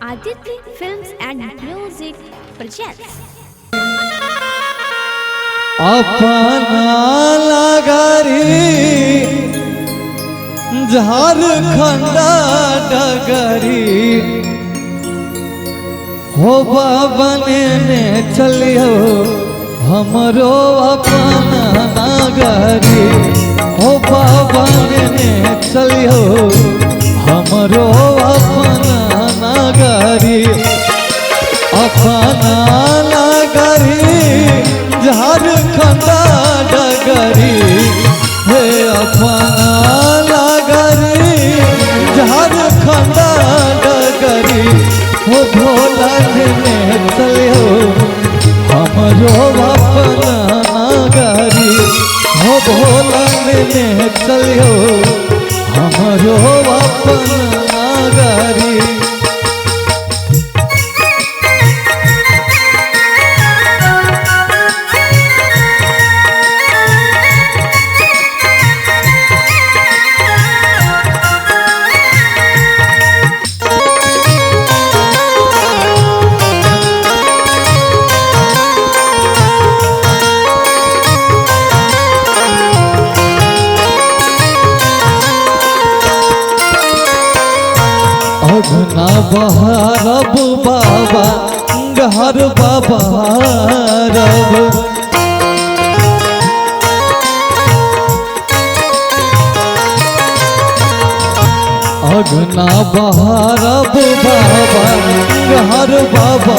Aditya Films and Music presents. अपना लगरी झारखंड डगरी हो बाबने ने चलियो हमरो अपना नगरी हो बाबने ने चलियो हमरो अपना नगरी अपना नगरी झारखंड डगरी हे अपना नगरी झारखंड डगरी हो भोला ने चलियो हमरो अपना नगरी हो भोला ने चलियो हमरो अपना नगरी। अगना बहारब बाबा घर बाबा रब अगना बहारब बाबा घर बाबा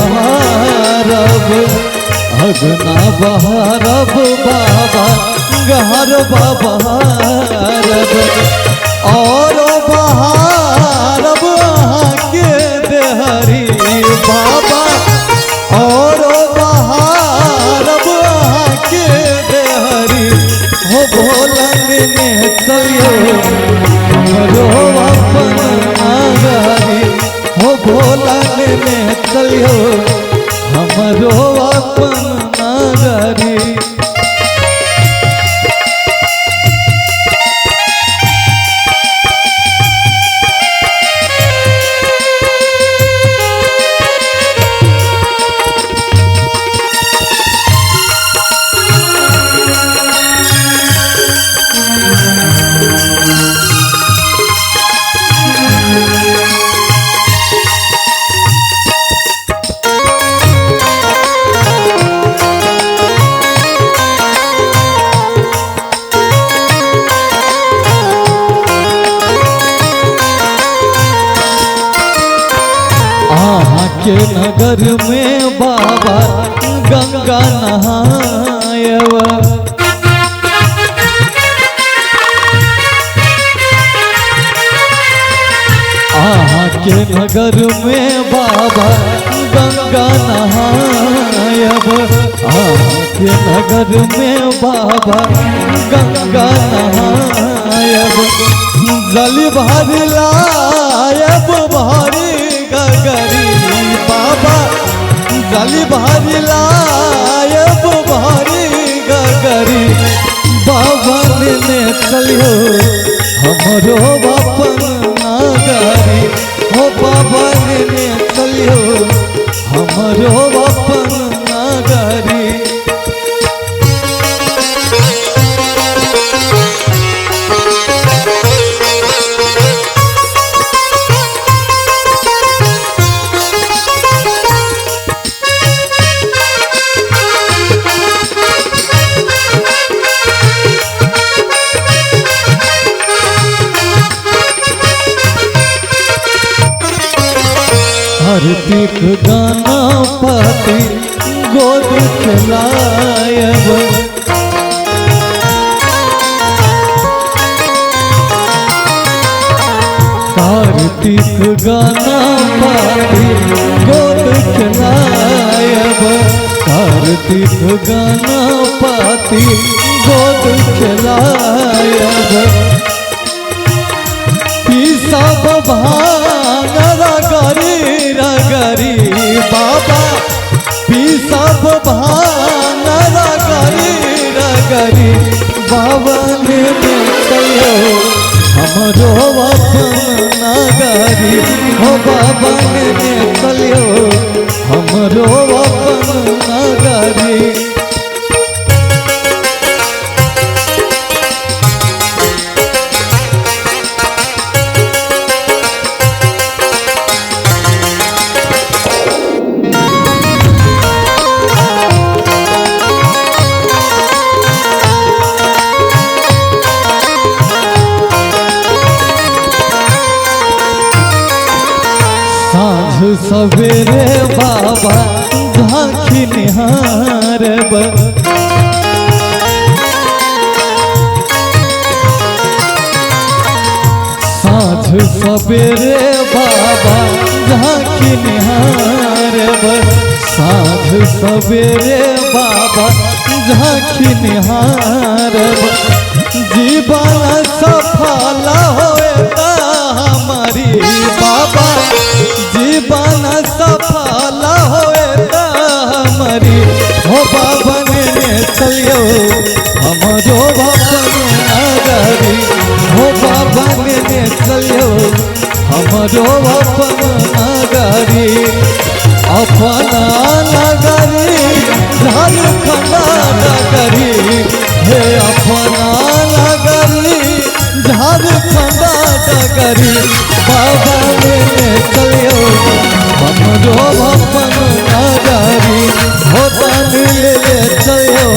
रब अगना बहारब बाबा घर बाबा रब और बहारब के देहरी बाबा और बहारब के देहरी हो भोलन ने चलियो हमरो अपना नगरी हो भोलन ने चलियो हमरो अपना नगरी। के नगर में बाबा गंगा नहायब आहा के नगर में बाबा गंगा नहायब आहा के नगर में बाबा गंगा नहायब जल भर लायब भारी गगरी बाबा जल भर लायब भारी गगरी बाबा ने चलियो हमरो अपना नगरी हो बाबा ने चलियो हमरो अपना नगरी। कार्तिक गाना पाती गोद खिलायब कार्तिक गाना पाती गोद खिलायब कार्तिक गाना पाती गोद खिलायब सब भांग रगरी रगरी बाबा पी सब भांग रगरी रगरी बाबा ने चलियो हमरो अपना नगरी हो बाबा ने साँझ सवेरे बाबा झाँखी निहारब। साँझ सवेरे बाबा झाँखी निहारब। साँझ सवेरे बाबा झाँखी निहारब। जीवन सफल होता हमारी बाबा, जीवन सफल होता हमारी। हो बाबा ने चलियो हमरो अपन नगरी। हो बाबा ने चलियो हमरो अपन नगरी। अपना नगरी झारखंड नगरी, हे अपना नगरी झारखंड नगरी। बाबा ने चलियो हमरो अपन नगरी। हो तानी ले चलियो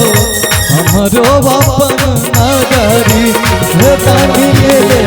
हमरो अपन नगरी। हे तानी ले